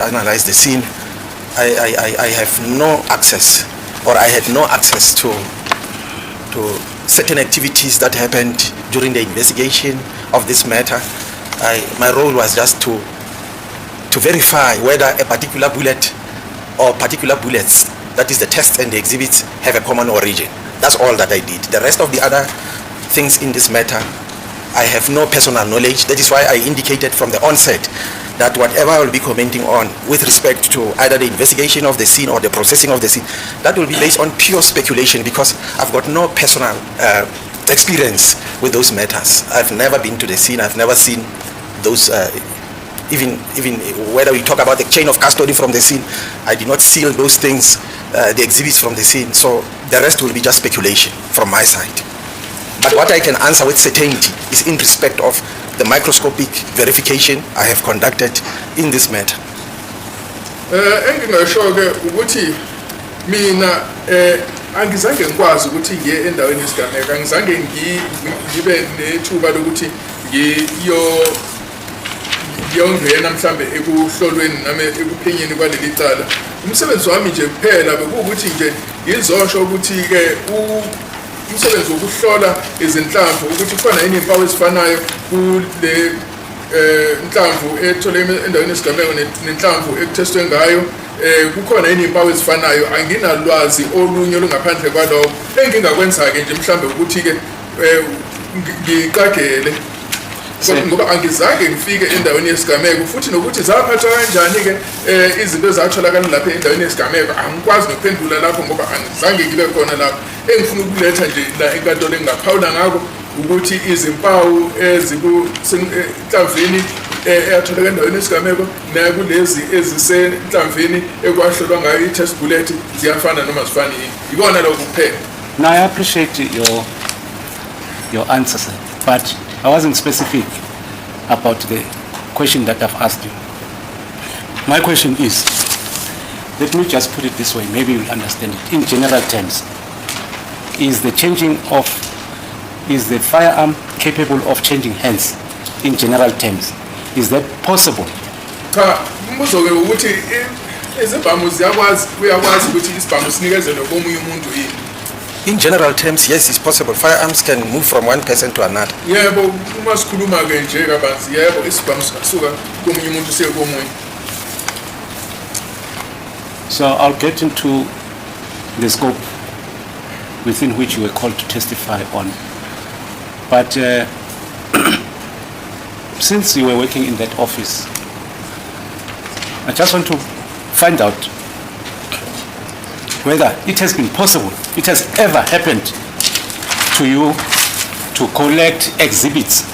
Analyze the scene. I have no access, or I had no access to certain activities that happened during the investigation of this matter. My role was just to verify whether a particular bullet or particular bullets, that is the test and the exhibits, have a common origin. That's all that I did. The rest of the other things in this matter, I have no personal knowledge. That is why I indicated from the onset that whatever I will be commenting on with respect to either the investigation of the scene or the processing of the scene, that will be based on pure speculation because I've got no personal experience with those matters. I've never been to the scene. I've never seen those, even whether we talk about the chain of custody from the scene, I did not seal those things, the exhibits from the scene. So the rest will be just speculation from my side. But what I can answer with certainty is in respect of the microscopic verification I have conducted in this matter. Engingasho ke ukuthi mina angizange ngikwazi ukuthi ngiye endaweni yesigameko, angizange ngibe nethuba lokuthi ngiyongena mhlambe ekuhlolweni noma ekuphenyeni kwaleli cala. Umsebenzi wami nje kuphela bekuwukuthi nje ngizosho ukuthi ke umsebenzi wokuhlola izinhlamvu ukuthi kukhona yini impawu ezifanayo kule nhlamvu ethole endaweni yesigameko nenhlamvu ekuthestwe ngayo, kukhona yini impawu ezifanayo. Anginalwazi olunye olungaphandle kwalokho. Engingakwenza-ke nje mhlambe ukuthi-ke ngiqagele ngoba angizange ngifike endaweni yesigameko, futhi nokuthi zaphathwa kanjani-ke izinto ezatholakala lapha endaweni yesigameko angikwazi nokuphendula lapho ngoba angizange ngibe khona lapho. Engifuna ukuletha nje la enkantolo engingaphawula ngakho ukuthi izimpawu ezikusenhlamvini eyatholakala endaweni yesigameko nakulezi ezisenhlamvini ekwahlolwa ngayo i-test bullet ziyafana noma zifani yini, ikona lokho kuphela. Now, I appreciate your answer, sir, but I wasn't specific about the question that I've asked you. My question is, let me just put it this way, maybe you'll understand it. In general terms, is the firearm capable of changing hands in general terms? Is that possible? Cha, umbuzo-ke ukuthi izibhamu ziyakwazi, uyakwazi ukuthi isibhamu sinikezelwe komunye umuntu yini? In general terms, yes, it's possible. Firearms can move from one person to another. Yebo, uma sikhuluma-ke nje kabanzi, yebo, isibhamu singasuka komunye umuntu siye komunye. So I'll get into the scope within which you were called to testify on. But since you were working in that office, I just want to find out whether it has been possible, it has ever happened to you to collect exhibits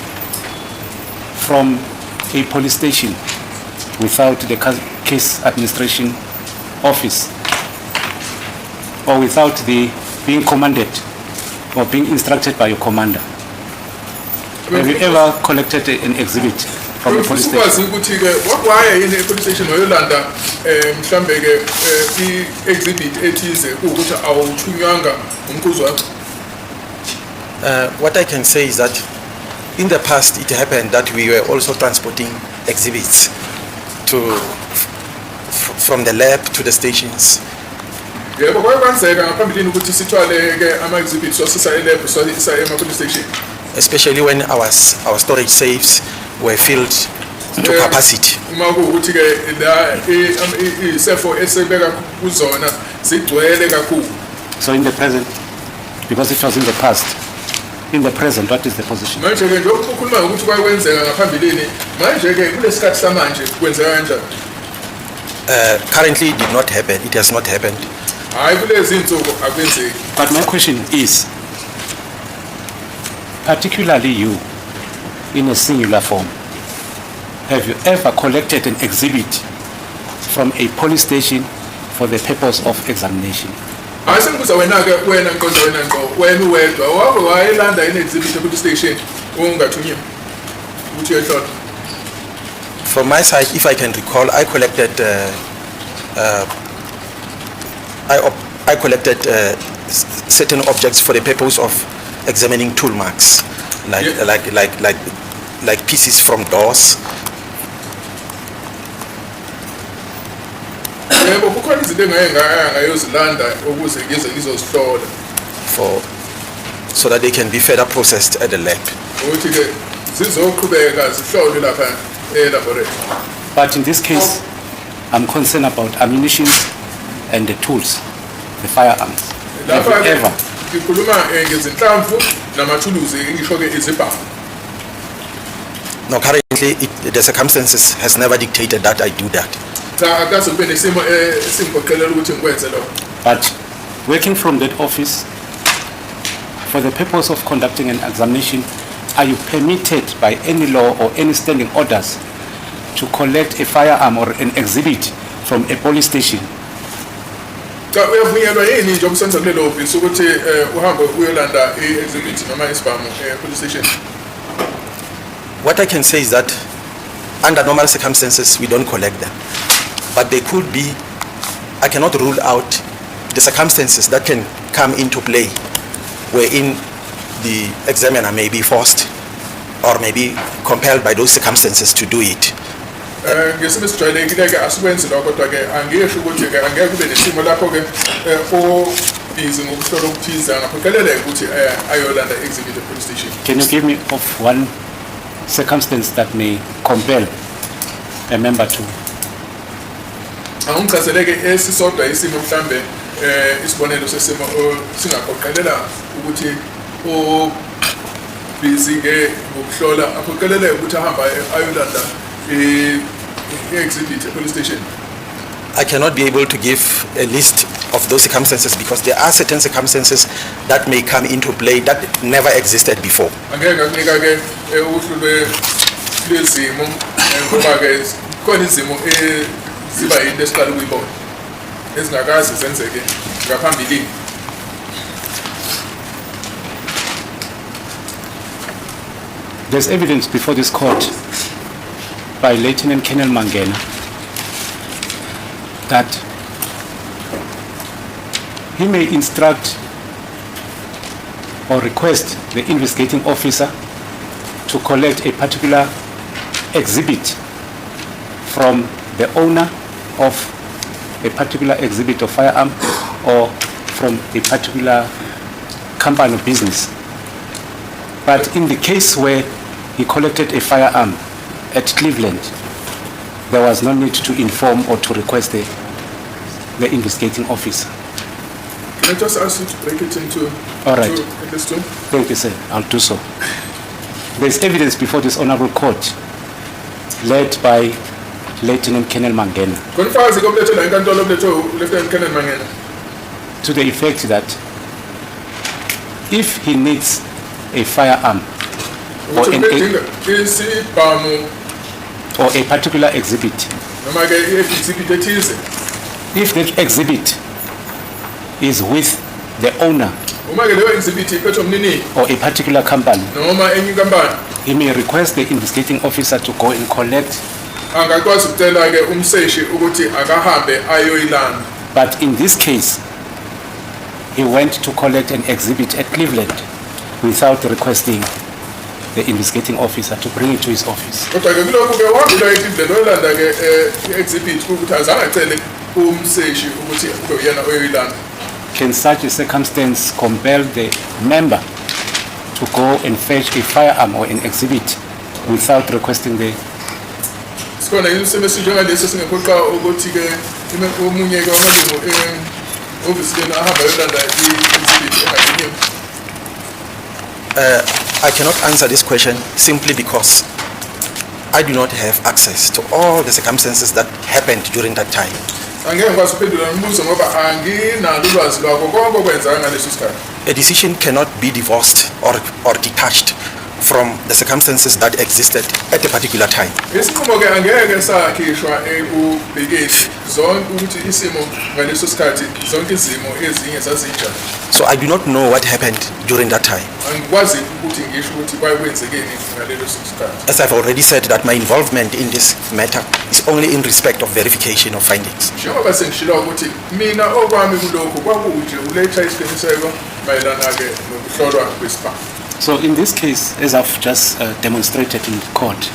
from a police station without the case administration office or without the being commanded or being instructed by your commander. Have you ever collected an exhibit from a police Ukwazi station? Ukuthi-ke wakwaya yini e-police station wayolanda mhlambe-ke i-exhibit ethize kuwukuthi awuthunywanga umkhuzi wakho? What I can say is that in the past it happened that we were also transporting exhibits from the lab to the stations. Yebo, kwake kwenzeka ngaphambilini ukuthi sithwale-ke ama-exhibit siwasusa e-lab siwayisa ema-police station. Especially when our storage safes were filled to capacity. Uma kuwukuthi-ke la iy'sefo esebeka kuzona zigcwele kakhulu. So in the present, because it was in the past, in the present, what is the position? Manje-ke njengoba ukhuluma ngokuthi kwake kwenzeka ngaphambilini, manje-ke kulesi sikhathi samanje kwenzeka kanjani? Currently, it did not happen. It has not happened. Hhayi, kulezi iy'nsuku akwenzeki. But my question is, particularly you, in a singular form, have you ever collected an exhibit from a police station for the purpose of examination? Hhayi, sengibuza wena-ke, wena ngiqonda wena ngqo, wena uwedwa, wake wayelanda yini exhibit e-police station ungathunyiwe ukuthi uyohlola? From my side, if I can recall, I collected certain objects for the purpose of examining tool marks, like like pieces from doors. Yebo, kukhona izinto engaye ngaya ngayozilanda ukuze ngize ngizozihlola for so that they can be further processed at the lab. Ukuthi-ke zizoqhubeka zihlolwe lapha e-laboratory. But in this case, I'm concerned about ammunition and the tools, the firearms. Have you Lapha-ke ever, ngikhuluma ngezinhlamvu namathuluzi, ngisho-ke izibhamu. No, currently the circumstances has never dictated that I do that. Cha, akaze kube nesimo esingiphoqelela ukuthi ngikwenze lokho. But working from that office, for the purpose of conducting an examination, are you permitted by any law or any standing orders to collect a firearm or an exhibit from a police station? Cha, uyavunyelwa yini nje umsebenza kulelo hhovisi ukuthi uhambe uyolanda i-exhibit noma isibhamu e-police station? What I can say is that under normal circumstances, we don't collect them. But they could be, I cannot rule out the circumstances that can come into play wherein the examiner may be forced or may be compelled by those circumstances to do it. Ngesimo esijwayelekile-ke asikwenzi lokho, kodwa-ke angisho ukuthi-ke angeke kube nesimo lapho-ke obhizi ngokuhlola okuthize angaphoqeleleka ukuthi ayolanda i-exhibit e-police station. Can you give me of one circumstance that may compel a member to Awungichazeleke esisodwa isimo mhlambe isibonelo sesimo singaphoqelela ukuthi obhizi-ke ngokuhlola aphoqeleleke ukuthi ahambe ayolanda i-exhibit e-police station. I cannot be able to give a list of those circumstances because there are certain circumstances that may come into play that never existed before. Angeke ngakunika-ke uhlu lwezimo ngoba-ke khona izimo ziba yinto esiqala ukuyibona ezingakaze zenzeke ngaphambilini. There's evidence before this court by Lieutenant Colonel Mangena that he may instruct or request the investigating officer to collect a particular exhibit from the owner of a particular exhibit of firearm or from a particular company or business. But in the case where he collected a firearm at Cleveland, there was no need to inform or to request the investigating officer. Can I just ask you to break it into All right. two, at least two? Thank you, sir. I'll do so. There's evidence before this honorable court led by Lieutenant Colonel Mangena Khona ubufakazi obulethwe la enkantolo obulethwe u-Lieutenant Colonel Mangena to the effect that if he needs a firearm or, ukuthi an, ubedinga isibhamu or a particular exhibit, noma-ke i-exhibit ethize, if that exhibit is with the owner uma-ke leyo exhibit iphethwe umnini or a particular company, noma enye inkampani, he may request the investigating officer to go and collect, angakwazi ukucela-ke umseshi ukuthi akahambe ayoyilanda. But in this case, he went to collect an exhibit at Cleveland without requesting the investigating officer to bring it to his office. Kodwa-ke kulokhu-ke wahambile eCleveland wayolanda-ke i-exhibit ukuthi azange acele umseshi ukuthi kube uyena oyoyilanda. Can such a circumstance compel the member to go and fetch a firearm or an exhibit without requesting the Sikhona yini isimo esinjengalesi singephoqa ukuthi-ke omunye-ke wamalungu ehhovisi lenu ahambe ayolanda i-exhibit engadingiwe? I cannot answer this question simply because I do not have access to all the circumstances that happened during that time. Angeke ngikwazi ukuphendula umbuzo ngoba anginalo ulwazi lwakho konke okwenzeka ngaleso sikhathi. A decision cannot be divorced or detached from the circumstances that existed at a particular time. Isinqumo-ke angeke sakhishwa ekubhekeni zonke ukuthi isimo ngaleso sikhathi zonke izimo ezinye zazinjani. So I do not know what happened during that time. Angikwazi ukuthi ngisho ukuthi kwakwenzekeni ngalelo sikhathi. As I've already said, that my involvement in this matter is only in respect of verification of findings. Njengoba sengishilo ukuthi mina okwami kulokhu kwakunje uletha isiqiniseko mayelana-ke nokuhlolwa kwesibhamu. So in this case, as I've just demonstrated in court,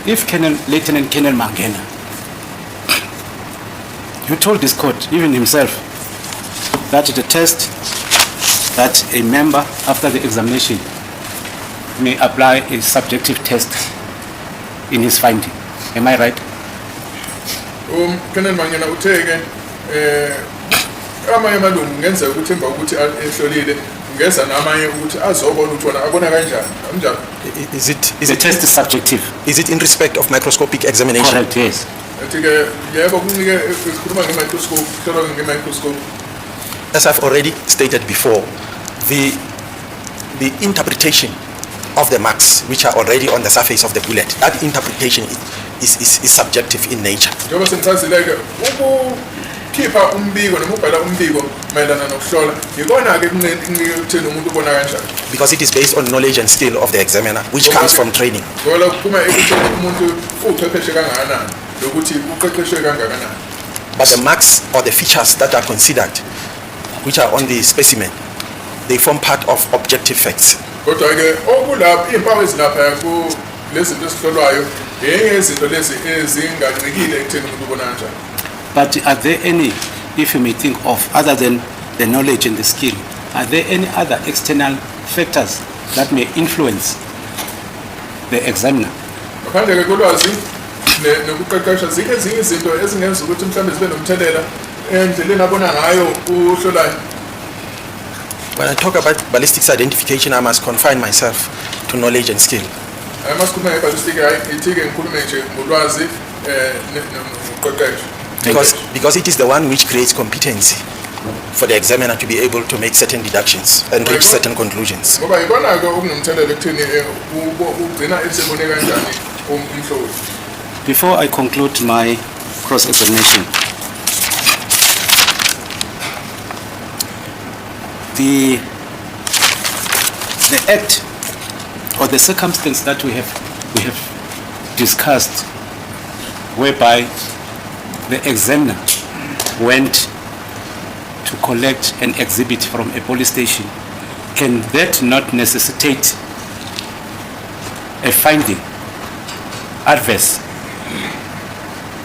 If Colonel, Lieutenant Colonel Mangena, you told this court, even himself, that the test that a member after the examination may apply a subjective test in his finding. Am I right? Colonel Mangena uthe-ke amanye amalungu kungenzeka ukuthi emva kokuthi ehlolile kungeza namanye ukuthi azobona ukuthi wona abona kanjani kanjani. Is it, is The it, test is subjective. Is it in respect of microscopic examination? Correct, yes. Ethi-ke yebo kuncike sikhuluma nge-microscope kuhlolwa nge-microscope. As I've already stated before, the interpretation of the marks which are already on the surface of the bullet, that interpretation is subjective in nature. Njengoba sengichazile-ke ukukhipha umbiko noma ubhala umbiko mayelana nokuhlola yikona-ke kuncike ekutheni umuntu ubona kanjani. Because it is based on knowledge and skill of the examiner, which comes from training. Ngoba lokho kuphuma ekutheni umuntu uwuchwepheshe kangakanani nokuthi uqeqeshwe kangakanani. But the marks or the features that are considered, which are on the specimen, they form part of objective facts. Kodwa-ke okulapho iy'mpawu ezilaphaya kulezi zinto ezihlolwayo yenye yezinto lezi ezingancikile ekutheni umuntu ubona kanjani. But are there any, if you may think of, other than the knowledge and the skill, are there any other external factors that may influence the examiner? Ngaphandle-ke kolwazi nokuqeqesha zikho ezinye izinto ezingenza ukuthi mhlawumbe zibe nomthelela endleleni abona ngayo uhlolayo? When I talk about ballistics identification, I must confine myself to knowledge and skill. Hayi uma sikhuluma nge-ballistic hayi ngithi-ke ngikhulume nje ngolwazi um nokuqeqesha. Because it is the one which creates competency for the examiner to be able to make certain deductions and reach certain conclusions. Ngoba yikona-ke okunomthelela ekutheni ugcina esebone kanjani umhloli. Before I conclude my cross-examination, the act or the circumstance that we have discussed, whereby the examiner went to collect an exhibit from a police station, can that not necessitate a finding adverse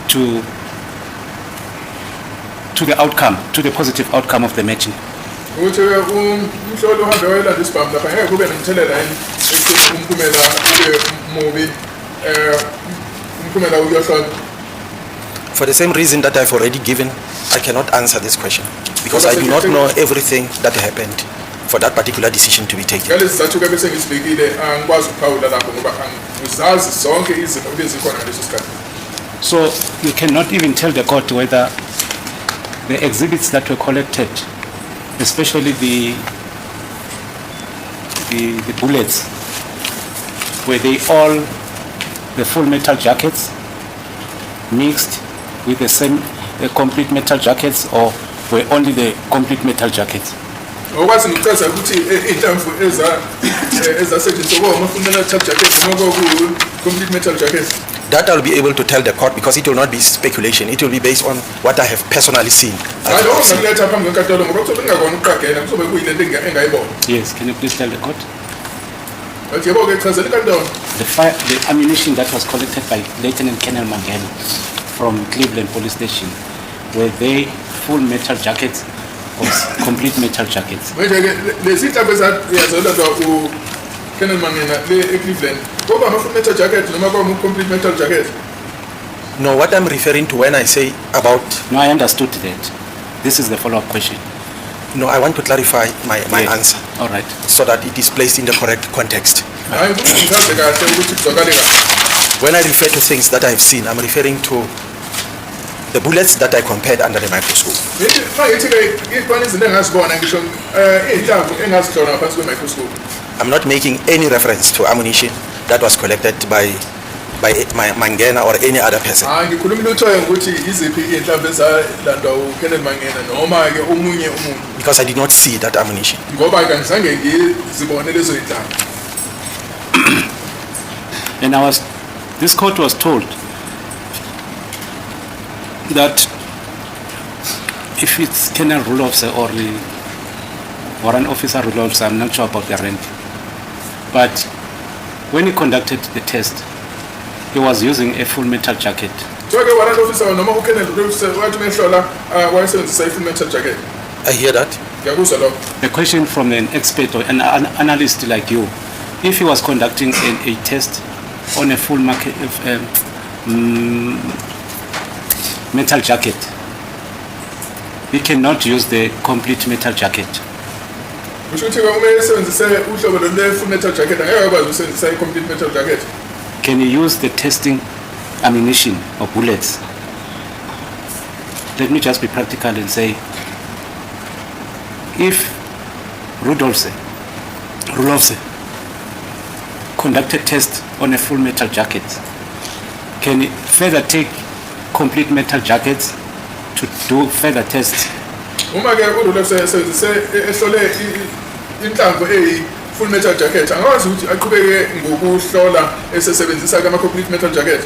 to the outcome, to the positive outcome of the matching? Ukuthi-ke umhloli uhambe wayolanda isibhamu lapha ngeke kube nomthelela yini ekutheni umphumela ube mubi umphumela ukuyohlola? For the same reason that I've already given, I cannot answer this question because I do not know everything that happened for that particular decision to be taken. Ngalezi zizathu-ke bese ngizibekile angikwazi ukuphawula lapho ngoba angizazi zonke izimo ebezikhona ngaleso sikhathi. So you cannot even tell the court whether the exhibits that were collected, especially the bullets, were they all the full metal jackets mixed with the same complete metal jackets, or were only the complete metal jackets? Okwazi ngikuchaza ukuthi iy'nhlamvu ezasetshenziswa kwama-full metal jacket noma kwaku-complete metal jacket. That I'll be able to tell the court because it will not be speculation. It will be based on what I have personally seen. Hayi lokho ngingakuletha phambi kwenkantolo ngoba kuzobe kungakona ukuqagela kuzobe kuyilento engayibona. Yes, can you please tell the court? Bathi yebo-ke chazela inkantolo. The ammunition that was collected by Lieutenant Colonel Mangena from Cleveland Police Station, were they full metal jackets or complete metal jackets? Manje-ke lezi nhlamvu ezazolandwa uColonel Mangena le eCleveland kwaba ama-full metal jacket noma kwama-complete metal jacket? No, what I'm referring to when I say about, No, I understood that. This is the follow-up question. No, I want to clarify my Yes. answer All right. so that it is placed in the correct context. Hayi ukuthi ngichaze kahle ukuthi kuzwakale kahle. When I refer to things that I've seen, I'm referring to the bullets that I compared under the microscope. Ngithi uma ngithi-ke ikhona izinto engazibona ngisho iy'nhlamvu engazihlola ngaphansi kwe-microscope. I'm not making any reference to ammunition that was collected by Mangena or any other person. Hayi ngikhuluma lutho-ke ngokuthi iziphi iy'nhlamvu ezalandwa uColonel Mangena noma-ke omunye umuntu. Because I did not see that ammunition. Ngoba-ke angizange ngizibone lezo y'nhlamvu. And this court was told that if it's Colonel Roelofse or the warrant officer Roelofse, I'm not sure about the rank, but when he conducted the test, he was using a full metal jacket. Kuthiwa-ke warrant officer noma uColonel Roelofse wathi uma ehlola wayesebenzisa i-full metal jacket. I hear that. Ngiyakuzwa lokho. The question from an expert or an analyst like you, if he was conducting a test on a full market, metal jacket, he cannot use the complete metal jacket. Kusho ukuthi-ke uma esebenzise uhlobo lolu lwe-full metal jacket angeke akwazi ukusebenzisa i-complete metal jacket. Can he use the testing ammunition or bullets? Let me just be practical and say, if Roelofse conducted test on a full metal jacket, can he further take complete metal jackets to do further tests? Uma-ke uRoelofse esebenzise ehlole inhlamvu eyi-full metal jacket angakwazi ukuthi aqhubeke ngokuhlola esesebenzisa-ke ama-complete metal jacket.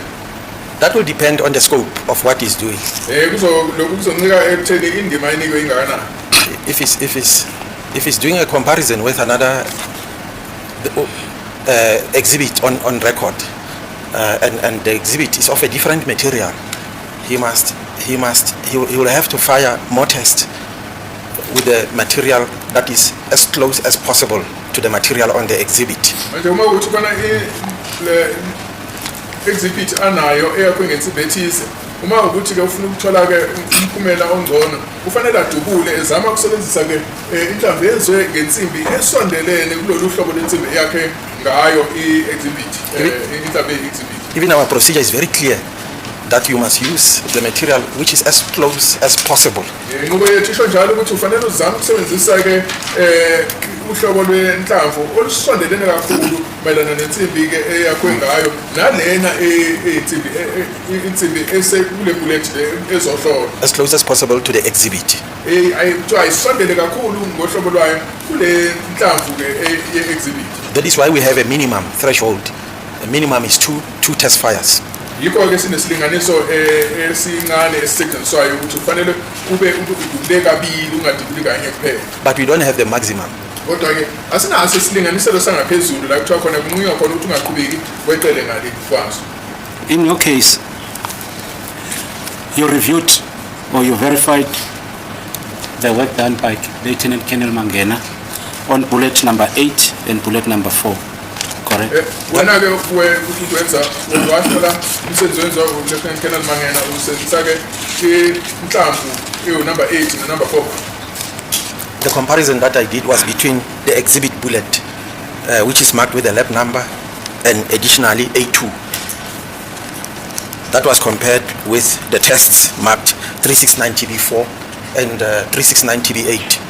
That will depend on the scope of what he's doing. Um lokhu kuzoncika ekutheni indima enikwe ingakanani. If he's doing a comparison with another exhibit on record, and the exhibit is of a different material, he will have to fire more tests with the material that is as close as possible to the material on the exhibit. Manje uma kuthi khona le exhibit anayo eyakhiwe ngensimbi ethize uma ukuthi-ke ufuna ukuthola-ke umphumela ongcono kufanele adubule ezama ukusebenzisa-ke inhlamvu yenziwe ngensimbi esondelene kulolu hlobo lwensimbi eyakhe ngayo i-exhibit inhlamvu eyi-exhibit. Even our procedure is very clear that you must use the material which is as close as possible. Inqubo yethu isho njalo ukuthi ufanele uzame ukusebenzisa-ke uhlobo lwenhlamvu olusondelene kakhulu mayelana nensimbi-ke eyakhiwe ngayo nalena eyinsimbi insimbi esekule bullet le ezohlolwa. As close as possible to the exhibit. Kuthiwa ayisondele kakhulu ngohlobo lwayo kule nhlamvu-ke ye-exhibit. That is why we have a minimum threshold. The minimum is two test fires. Yikho-ke sinesilinganiso esincane esisetshenziswayo ukuthi kufanele ube udubule kabili ungadubuli kanye kuphela. But we don't have the maximum. Kodwa-ke asinaso isilinganiselo sangaphezulu la kuthiwa khona kunqunywa khona ukuthi ungaqhubeki weqele ngale kwaso. In your case, you reviewed or you verified the work done by Lieutenant Colonel Mangena on bullet number 8 and bullet number 4, correct? Wena-ke ukuthi wenza wahlola umsebenzi wenziwa u-Lieutenant Colonel Mangena usebenzisa-ke inhlamvu ewu-number 8 no-number 4. The comparison that I did was between the exhibit bullet, which is marked with a lab number, and additionally A2. That was compared with the tests marked 369 TB4 and 369 TB8.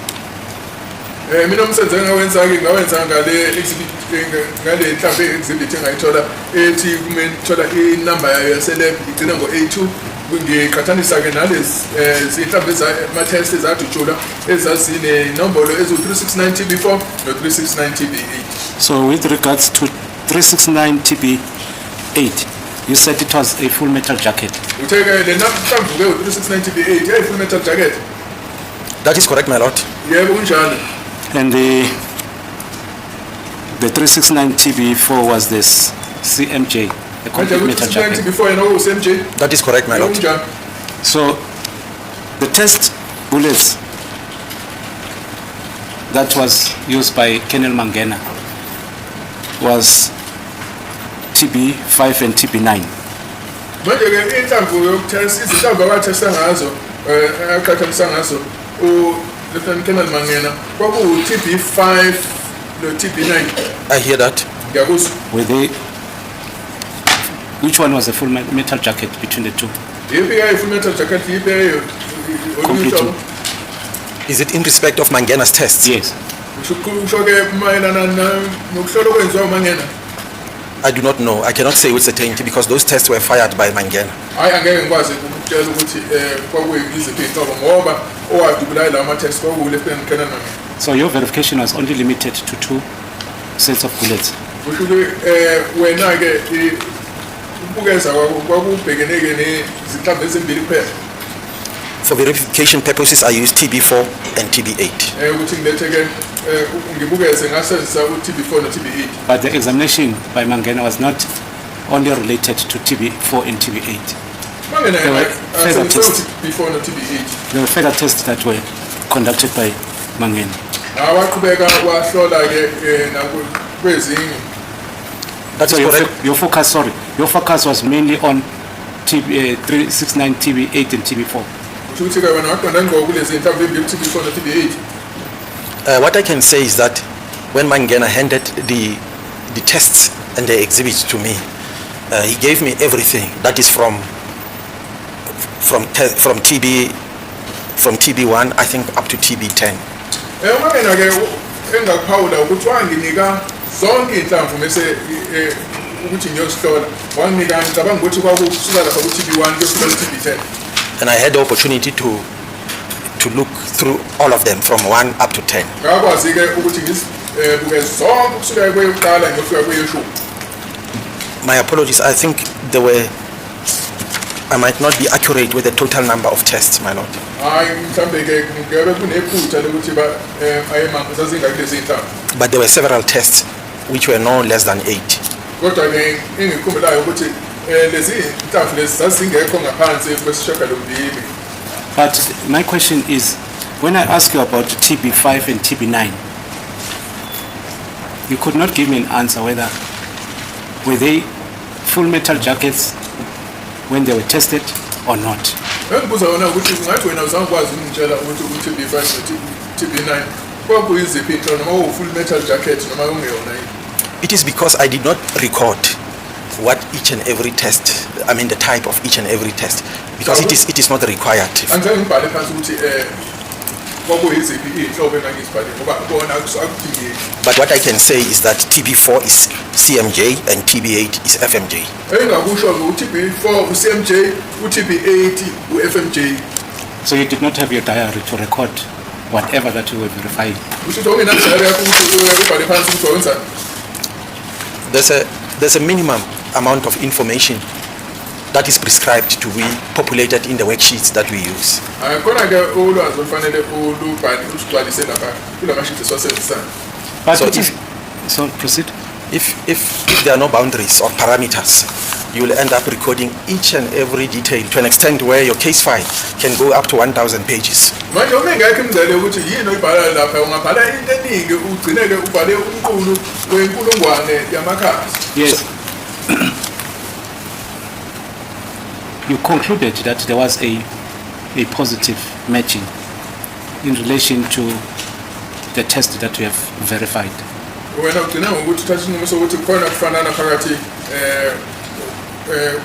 Mina umsebenzi engawenza-ke ngawenza ngale exhibit ngale nhlamvu exhibit engayithola ethi kumele ithola inamba yayo yase-lab igcina ngo-A2 ngiqhathanisa-ke nalezi zinhlamvu ama-test ezadutshulwa ezazinenombolo eziwu-369 TB4 no-369 TB8. So with regards to 369 TB8, you said it was a full metal jacket. Uthe-ke le nhlamvu-ke u-369 TB8 yayi-full metal jacket. That is correct, my lord. Yebo kunjalo. And the 369 TB4 was this CMJ, the Manje complete metal ku-369 jacket. TB4 yena owu-CMJ. That is correct, my Yebo lord. Kunjalo. So the test bullets that was used by Colonel Mangena was TB5 and TB9. Manje-ke inhlamvu yoku-test izinhlamvu abathesta ngazo aqhathanisa ngazo u-Lieutenant Colonel Mangena kwakuwu-TB5 no-TB9. I hear that. Ngiyakuzwa. Were they, which one was the full metal jacket between the two? Yiphi yayi-full metal jacket yiphi yayi olunye Complete. uhlobo? Is it in respect of Mangena's tests? Yes. Kusho-ke mayelana nokuhlola okwenziwa uMangena. I do not know. I cannot say with certainty because those tests were fired by Mangena. Hhayi angeke ngikwazi ukukutshela ukuthi um kwakuyiziphi iy'nhlobo ngoba owadubulayo lawo ma-test kwakuwu-Lieutenant Colonel Mangena. So your verification was only limited to two sets of bullets. Kusho ukuthi wena-ke ukubukeza kwakho kwakubhekene-ke nezinhlamvu ezimbili kuphela. For verification purposes, I used TB4 and TB8. Ukuthi ngilethe-ke ngibukeze ngasebenzisa u-TB4 no-TB8. But the examination by Mangena was not only related to TB4 and TB8. Mangena There were further tests. TB4 no TB8. There were further tests that were conducted by Mangena. Awaqhubeka wahlola ke kwezinye. That So is your, correct. your focus, sorry, your focus was mainly on TB, 369, TB8 and TB4. Kusho ukuthi ke wena waqonda ngqo kulezi nhlamvu ezimbili, TB4 no TB8. What I can say is that when Mangena handed the tests and the exhibits to me, he gave me everything. That is from TB1, I think, up to TB10. UMangena ke engakuphawula ukuthi wanginika zonke inhlamvu mase ukuthi ngiyozihlola. Wanginika, ngicabanga ukuthi kwakusuka lapha ku-TB1 kuyofika ku-TB10. And I had the opportunity to look through all of them from 1 up to 10. Ngakwazi ke ukuthi ngizibuke zonke kusuka kweyokuqala ngiyofika kweyeshumi. My apologies, I think there were, I might not be accurate with the total number of tests, my lord. Hayi, mhlambe ke ngabe kunephutha lokuthi ba ayema zazingaki lezi nhlamvu. But there were several tests which were no less than 8. Kodwa ke engikhumbulayo ukuthi lezi nhlamvu lezi zazingekho ngaphansi kwesishiyagalombili. But my question is, when I ask you about TB5 and TB9, you could not give me an answer whether were they full metal jackets when they were tested or not. Engibuza wona ukuthi ngathi wena uzangikwazi ukungitshela ukuthi u-TB5 no-TB9 kwakuyiziphi inhlobo, noma kuwu-full metal jacket noma kungeyona yini. It is because I did not record what each and every test, I mean the type of each and every test, because it is not required. Angizange ngibhale phansi ukuthi kwakuyiziphi iy'nhlobo engangizibhale ngoba kona akudingeki. But what I can say is that TB4 is CMJ and TB8 is FMJ. Engingakusho-ke u-TB4 u-CMJ, u-TB8 u-FMJ. So you did not have your diary to record whatever that you were verifying. Kusho ukuthi wawungenadayari yakho ukuthi ubhale phansi ukuthi wawenzani. There's a minimum amount of information that is prescribed to be populated in the worksheets that we use. Hayi, khona-ke ulwazi olufanele ulubhale usigcwalise lapha kula mashidi esiwasebenzisayo. But So it is, so proceed. If there are no boundaries or parameters, you will end up recording each and every detail to an extent where your case file can go up to 1,000 pages. Manje uma ingekho imingcele yokuthi yini oyibhalayo lapha, ungabhala into eningi ugcine-ke ubhale umqulu wenkulungwane yamakhasi. Yes. You concluded that there was a positive matching in relation to the test that you have verified. Wena ugcina ngokuthi uthatha isinqumo sokuthi kukhona kufanana phakathi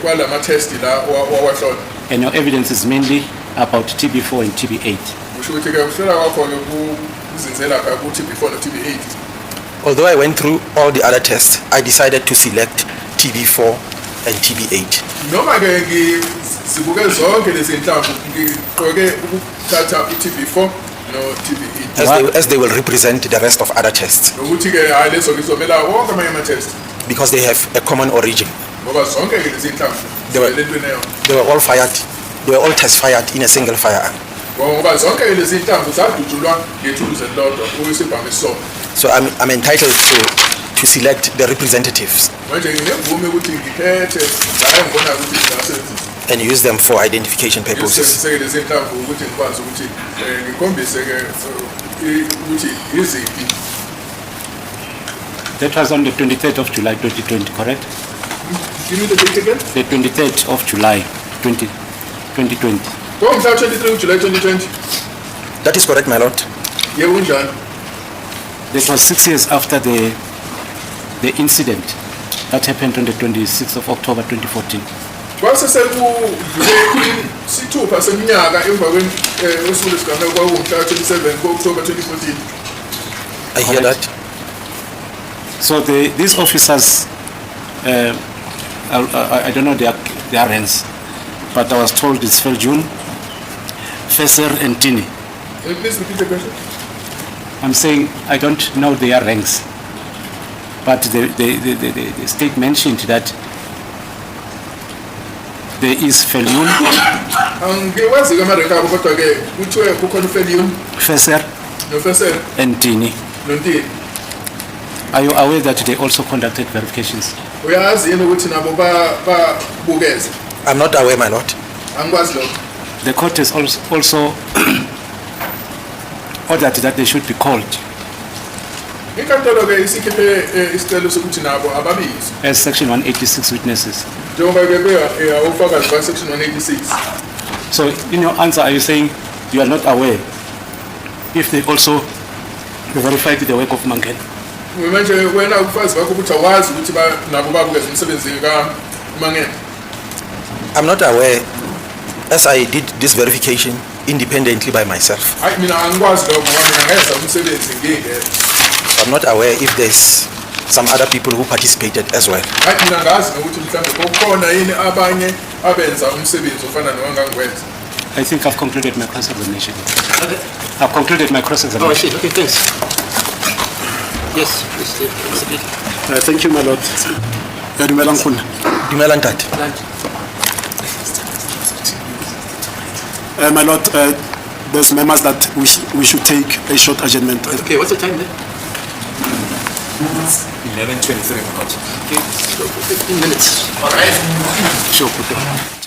kwalama-test la wawahlola. And your evidence is mainly about TB4 and TB8. Kusho ukuthi-ke ukuhlola kwakho-ke kuzinze lapha ku-TB4 no-TB8. Although I went through all the other tests, I decided to select TB4 and TB8. Noma-ke ngizibuke zonke lezi nhlamvu, ngiqoke ukuthatha u-TB4 no-TB8. As they will represent the rest of other tests Nokuthi-ke hhayi, lezo ngizomela wonke amanye ama-test because they have a common origin. Ngoba zonke-ke lezi nhlamvu zivela entweni eyodwa. They were all fired, they were all test fired in a single firearm. Ngoba zonke-ke lezi nhlamvu zadutshulwa ngethuluzi elilodwa, okuyisibhamu esisodwa. So I'm entitled to select the representatives Manje nginemvume ukuthi ngikhethe la engibona ukuthi ngingasebenzisa and use them for identification purposes. Ngisebenzise-ke lezi nhlamvu ukuthi ngikwazi ukuthi ngikhombise-ke ukuthi iziphi. That was on the 23rd of July 2020, correct? Give me the date again. The 23rd of July 2020. Kwangumhla 23 uJuly 2020. That is correct, my lord. Yebo, kunjalo. That was 6 years after the incident that happened on the 26th of October 2014. Kwase sekudlule isithupha seminyaka emva usuku lesigameko, kwakuwumhla ka-27 ku-October 2014. I hear Correct. that. So these officers, I don't know their ranks, but I was told it's Feljun, Fesser and Tini. Please repeat the question. I'm saying I don't know their ranks, but the state mentioned that there is Feljun, Angiwazi-ke amarenki abo, kodwa-ke kuthiwe kukhona uFelium Fesser noFesser and Tini. noNtini. Are you aware that they also conducted verifications? Uyazi yini ukuthi nabo babukeze? I'm not aware, my lord. Angikwazi lokho. The court has also ordered that they should be called Inkantolo-ke isikhiphe isicelo sokuthi nabo ababizwe as Section 186 witnesses. njengoba bebe ofakazi ba-section 186. So in your answer, are you saying you are not aware if they also verified the work of Mangena? Manje wena ubufakazi bakho ukuthi awazi ukuthi nabo babukeze umsebenzi kaMangena. I'm not aware, as I did this verification independently by myself. Hayi, mina angikwazi lokho ngoba mina ngenza umsebenzi ngingedwa. I'm not aware if there's some other people who participated as well. Hayi, mina ngazi nokuthi mhlawumbe kukhona yini abanye abenza umsebenzi ofana nowangangiwenza. I think I've concluded my cross-examination. Okay. I've concluded my Oh, I cross-examination. see. Okay, thanks. Yes, Mr. Peter. Thank you, my lord. Dumelang nkgono. Dumela ntate. My lord, there's members that we should take a short adjournment. Okay, what's the time there? 11:23, my lord. Okay, so 15 minutes. All right. Sure.